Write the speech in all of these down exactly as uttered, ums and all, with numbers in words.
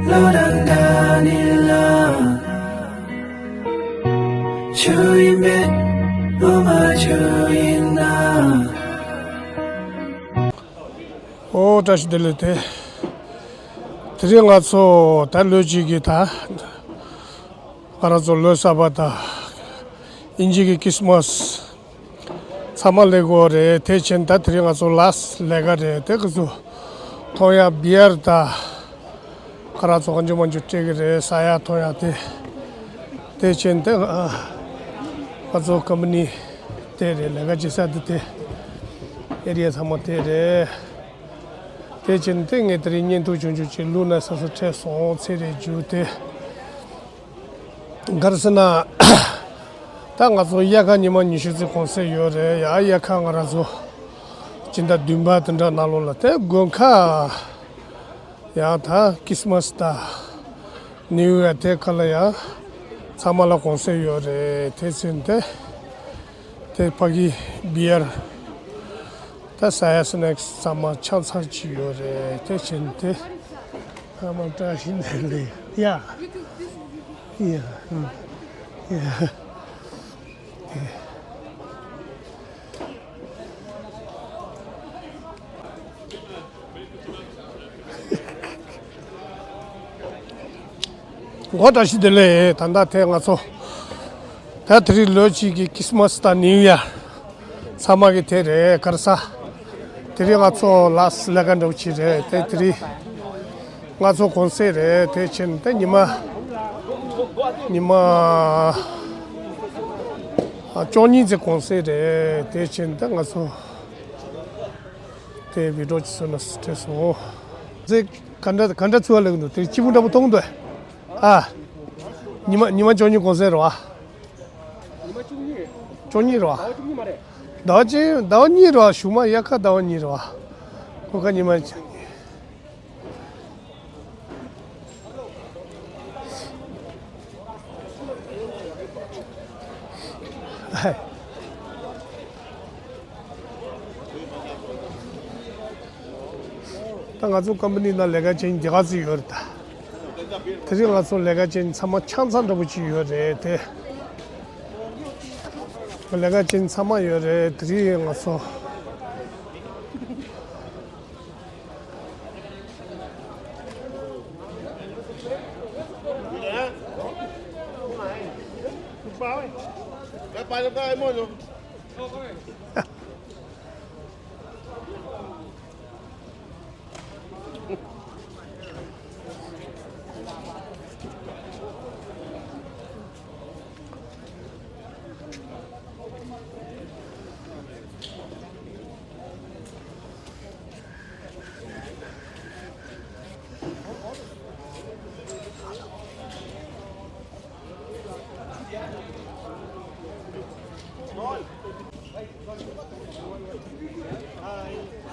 བློ་དང་འདྲ་ནི་ལ། ཆུ་ཡིན་མེད་བློ་མ་ཆུ་ཡིན་ན། ཨོ་བཀྲ་ཤིས་བདེ་ལེགས། དེ་དེ་རིང་ང་ཚོ་ད་ལོ་གཅིག་གི་ད་ང་རང་ཚོ་ལོ་གསར་པ་དང་དབྱིན་ཇི་གི་ཁྲིས་མས་ཚང་མ་ལེགས་པོ་རེད། དེ་ཕྱིན་ད་དེ་རིང་ང་ཚོ་ལ་སི་ཊི་ལས་ཀ་རེད། དེ་གི་ཚོ་མཐོང་ཡ་བི་ཡར་དང་ཁ་ར་ཚོ་གང་ཅི་མང་ཅི་སྤྲད་གི་རེད། ཟ་ཡ་འཐུང་ཡ་དེ་དེ་ཕྱིན་དེ་ང་ཚོ་ཀམ་པ་ནི་དེ་རེད། ལས་ཀ་བྱེད་ས་དེ་དེ་ཨེ་རི་ཡ་ཚང་མ་དེ་རེད། དེ་ཕྱིན་དེ་ངས་དེ་རིང་བརྙན་ཐུང་ཆུང་ཆུང་ཅིག་བླུགས་ན་བསམ་སོང་། ཁྲེལ་སོང་། ཚེ་རེ་རྒྱུ་དེ། ག་རེ་ཟེར་ན། ད་ང་ཚོ་དབྱར་ཁ་ཉི་མ་ཉི་ཤུ་ཙམ་གུང་སེང་ཡོད་རེད་ཡ། དབྱར་ཁ་ང་རང་ཚོ་སྤྱི་ཟླ་བདུན་པ་དེ་འདྲ་ནང་ལོགས་ལ་དེ་དགུན་ཁ་ཡང་ད་ཁྲིས་མས་དང་ནིའུ་ཡར་དེ་ཁ་ལ་ཡང་ཚང་མ་ལ་གུང་སེང་ཡོད་རེད། དེ་ཕྱིན་དེ་དེ་ཕ་གི་བི་ཡར་ད་ཟ་ཡ་སི་ནེག་སི་ཚང་མ་ཆང་ཚང་ཅིག་ཡོད་རེད། དེ་ཕྱིན་དེ། ཨ་མ་བཀྲ་ཤིས་བདེ་ལེགས། ཡ། ཡ། ཨ། ཡ། འགོ་བཀྲ་ཤིས་བདེ་ལེགས། ད་ལྟ་དེ་ང་ཚོ་ད་དེ་རིང་ལོ་གཅིག་གི་ཁྲིས་མས་དང་ནིའུ་ཡར་ཚང་མ་གི་དེ་རེད། ག་རེ་ཟ། དེ་རིང་ང་ཚོ་ལ་སི་ཊི་ལས་ཀ་འདྲ་པོ་ཅིག་རེད། དེ་དེ་རིང་ང་ཚོ་གུང་སེང་རེད། དེ་ཕྱིན་དེ་ཉི་མ་ཉི་མ་ཨ་བཅུ་གཉིས་ཚེ་གུང་སེང་རེད། དེ་ཕྱིན་དེ་ང་ཚོ་དེ་བི་ཌི་ཡོ་ཅིག་བཟོས་ན་ཁྲེལ་སོང་། ཚེ་ག་འདྲ་ག་འདྲ་ཚོར་བ་ལབ་ཀྱི་འདུག་དེ་སྐྱིད་པོ་འདྲ་པོ་མཐོང་གི་འདུག་ཨ། ཉི་མ་ཉི་མ་བཅུ་གཉིས་གུང་སེང་རེད་པ། ཉི་མ་བཅུ་གཉིས་རེད། བཅུ་གཉིས་རེད་པ། ཟླ་བ་གཅིག་ཟླ་བ་གཉིས་རེད་པ། གཞུག་མ་དབྱར་ཁ་ཟླ་བ་གཉིས་རེད་པ། དགུན་ཁ་ཉི་མ་བཅུ་གཉིས། ད་ང་ཚོ་ཀམ་པ་ནི་ནང་ལས་ཀ་བྱེད་མཁན་དེ་ག་ཚོད་ཡོད་རེད་ད། དེ་རིང་ང་ཚོ་ལས་ཀ་བྱེད་མཁན་ཚང་མ་ཆང་ཚང་འདྲ་པོ་ཅིག་ཡོད་རེད་དེ། ལས་ཀ་བྱེད་མཁན་ཚང་མ་ཡོད་རེད། དེ་རིང་ང་ཚོ།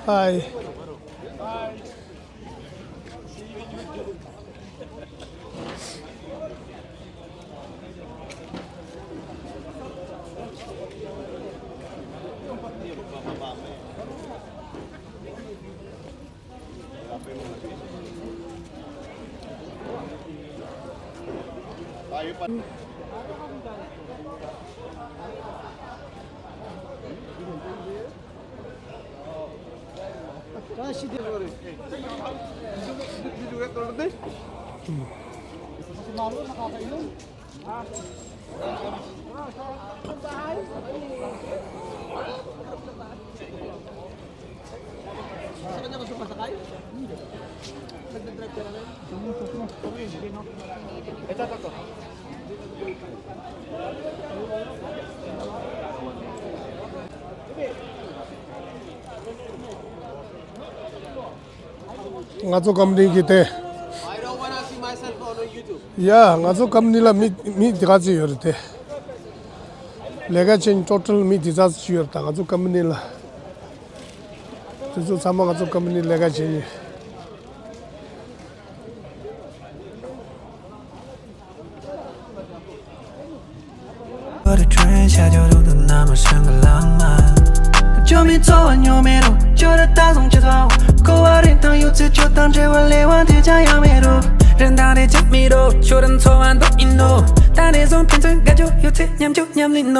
Hi. ང་ཚོ་ཀམ་པ་ནི་གི་དེ། I don't wanna see myself on a YouTube. ཡ། ང་ཚོ་ཀམ་པ་ནི་ལ་མི་མི་དེ་ག་ཚོད་ཡོད་རེད་དེ། ལས་ཀ་བྱེད་མཁན་ཊོ་ཊལ་མི་དེ་ཙམ་ཅིག་ཡོད་རེད་ད། ང་ཚོ་ཀམ་པ་ནི་ལ། དེ་ཚོ་ཚང་མ་ང་ཚོ་ཀམ་པ་ནི་ལས་ཀ་བྱེད་མཁན། ད་ནས་ཅང་མི་རོ་ཁྱོད་རང་འཚོ་བ་འདུག་ཡིན་ནོ། ད་ནས་བཟུང་ཕན་ཚུན་དགའ་སྐྱོ་ཡོད་ཚེ་མཉམ་སྤྱོད་མཉམ་ལེན་ནོ།